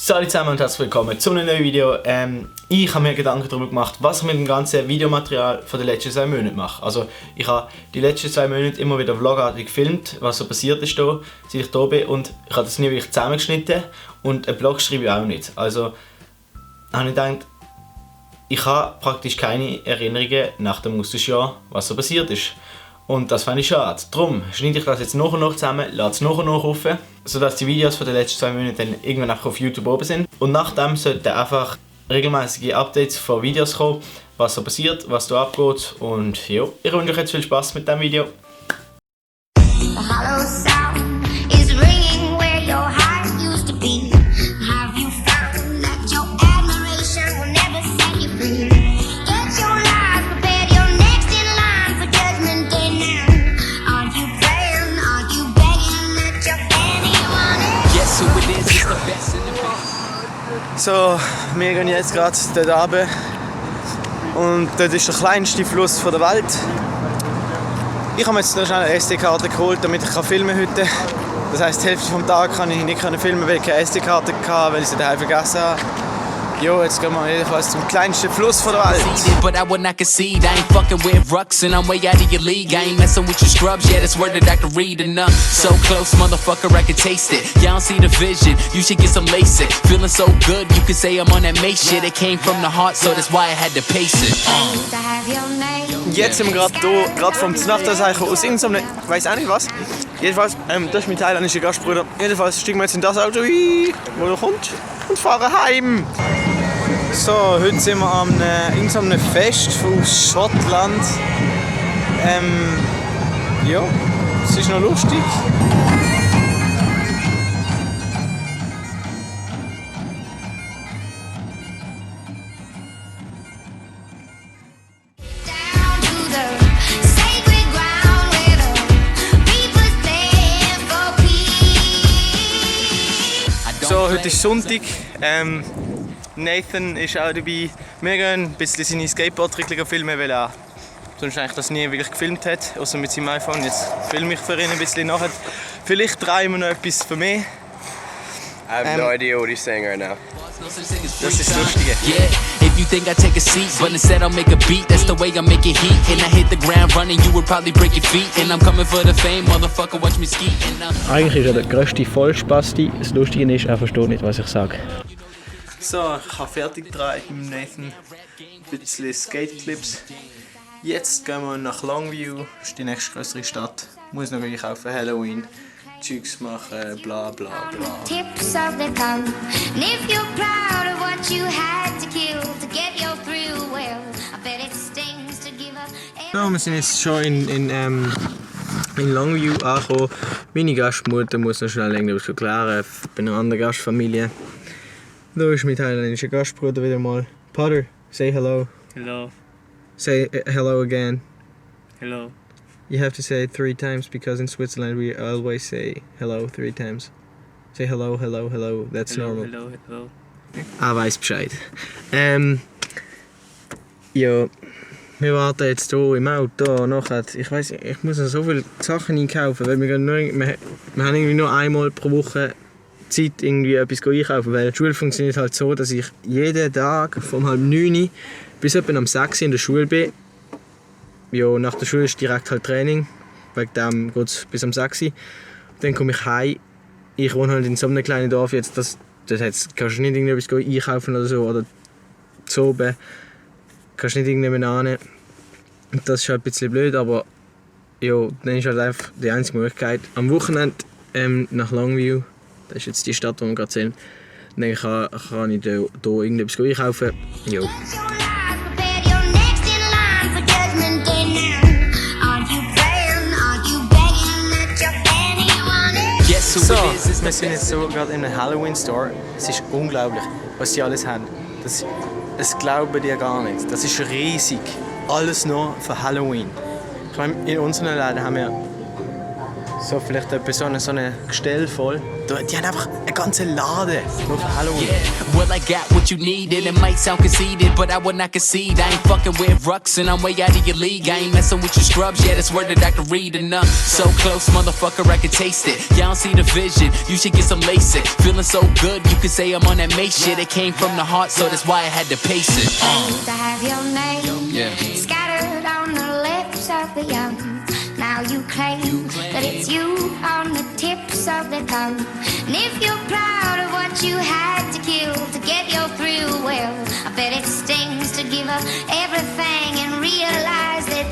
Salut zusammen und herzlich willkommen zu einem neuen Video. Ich habe mir Gedanken darüber gemacht, was ich mit dem ganzen Videomaterial von den letzten 2 Monaten mache. Also ich habe die letzten 2 Monate immer wieder vlogartig gefilmt, was so passiert ist hier, seit ich hier bin. Und ich habe das nie wirklich zusammengeschnitten und einen Blog schreibe ich auch nicht. Also habe ich gedacht, ich habe praktisch keine Erinnerungen nach dem Austauschjahr, was so passiert ist. Und das fand ich schade. Darum schneide ich das jetzt nach und nach zusammen, lade es nach und nach auf, sodass die Videos von den letzten 2 Monaten dann irgendwann auf YouTube oben sind. Und nachdem sollten einfach regelmäßige Updates von Videos kommen, was so passiert, was da abgeht. Und ja, ich wünsche euch jetzt viel Spaß mit diesem Video. So, wir gehen jetzt gerade dort runter und dort ist der kleinste Fluss der Welt. Ich habe mir jetzt noch schnell eine SD-Karte geholt, damit ich filmen kann heute. Das heisst, die Hälfte des Tages kann ich nicht filmen, weil ich keine SD-Karte hatte, weil ich sie daheim vergessen habe. Jo, jetzt gehen wir jedenfalls zum kleinsten Fluss der Welt. But I would not concede. I ain't fucking with rucks and I'm way out of your league. I ain't messing with your scrubs. Yeah, that's word that I can read enough. So close, motherfucker, I can taste it. Y'all don't see the vision. You should get some LASIK. Feeling so good, you could say I'm on that May shit. It came from the heart, so that's why I had to pace it. Jetzt sind wir gerade hier, gerade vom Znachtarzeichen aus irgendeinem, ich weiß auch nicht was. Jedenfalls, das ist mein thailändischer Gastbruder. Jedenfalls steigen wir jetzt in das Auto ein, wo er kommt, und fahren heim. So, heute sind wir an irgendeinem Fest aus Schottland. Ja, es ist noch lustig. So, heute ist Sonntag. Nathan ist auch dabei. Wir gehen ein bisschen seine Skateboard-Trickchen filmen, weil er sonst eigentlich das nie wirklich gefilmt hat, außer mit seinem iPhone. Jetzt filme ich für ihn ein bisschen nachher. Vielleicht drehen wir noch etwas für mich. I have no idea what he's saying right now. Das ist das Lustige. Yeah, if you think I take a seat, but instead I'll make a beat. That's the way I make it heat. And I hit the ground running, you would probably break your feet. And I'm coming for the fame, motherfucker, watch me ski. Eigentlich ist er der grösste Vollspasti. Das Lustige ist, er versteht nicht, was ich sage. So, ich habe fertig gedreht mit Nathan. Ein bisschen Skate-Clips. Jetzt gehen wir nach Longview, das ist die nächste größere Stadt. Muss noch einkaufen, Halloween, Zeugs machen, bla bla bla. Tips of the tongue. And if you're proud of what you had to kill to get your thrill, well, I bet it stings to give up. Ja, wir sind jetzt schon in Longview angekommen. Meine Gastmutter muss noch schnell irgendwas klären bei einer anderen Gastfamilie. Da ist mein thailändischer Gastbruder wieder mal. Potter, say hello. Hello. Say hello again. Hello. You have to say it 3 times because in Switzerland we always say hello 3 times. Say hello, hello, hello. That's Hello, normal. hello, hello. Ah, weiss Bescheid. Ja, wir warten jetzt hier im Auto. Nachher, ich weiss, ich muss noch so viele Sachen einkaufen, weil wir haben irgendwie nur einmal pro Woche Zeit, irgendwie etwas einkaufen. Weil die Schule funktioniert halt so, dass ich jeden Tag von 8:30 bis etwa um 6 in der Schule bin. Ja, nach der Schule ist direkt halt Training. Wegen dem geht es bis um 6 Uhr. Dann komme ich heim. Ich wohne halt in so einem kleinen Dorf jetzt. Das kannst du nicht irgendetwas einkaufen oder so. Oder zu oben. Kannst nicht irgendjemand hin. Das ist halt ein bisschen blöd, aber ja, dann ist halt einfach die einzige Möglichkeit. Am Wochenende nach Longview. Das ist jetzt die Stadt, wo wir gerade sind. Dann kann ich hier irgendetwas einkaufen. Jo. So, wir sind jetzt so gerade in einem Halloween-Store. Es ist unglaublich, was die alles haben. Das glauben die gar nicht. Das ist riesig. Alles nur für Halloween. Ich meine, in unseren Läden haben wir so vielleicht etwa so eine Gestell voll. Die haben einfach einen ganzen Laden nur für Halloween. Yeah, well I got what you need and it might sound conceited, but I would not concede. I ain't fucking with rucks and I'm way out of your league. I ain't messing with your scrubs, yeah, that's word that I can read enough. So close, motherfucker, I can taste it. Y'all don't see the vision, you should get some LASIK. Feeling so good, you could say I'm on that Mace shit. It came from the heart, so that's why I had to pace it. Used to have your name scattered on the lips of the young. Now you claim that it's you on the tips of the tongue. And if you're proud of what you had to kill to get your thrill, well, I bet it stings to give up everything and realize that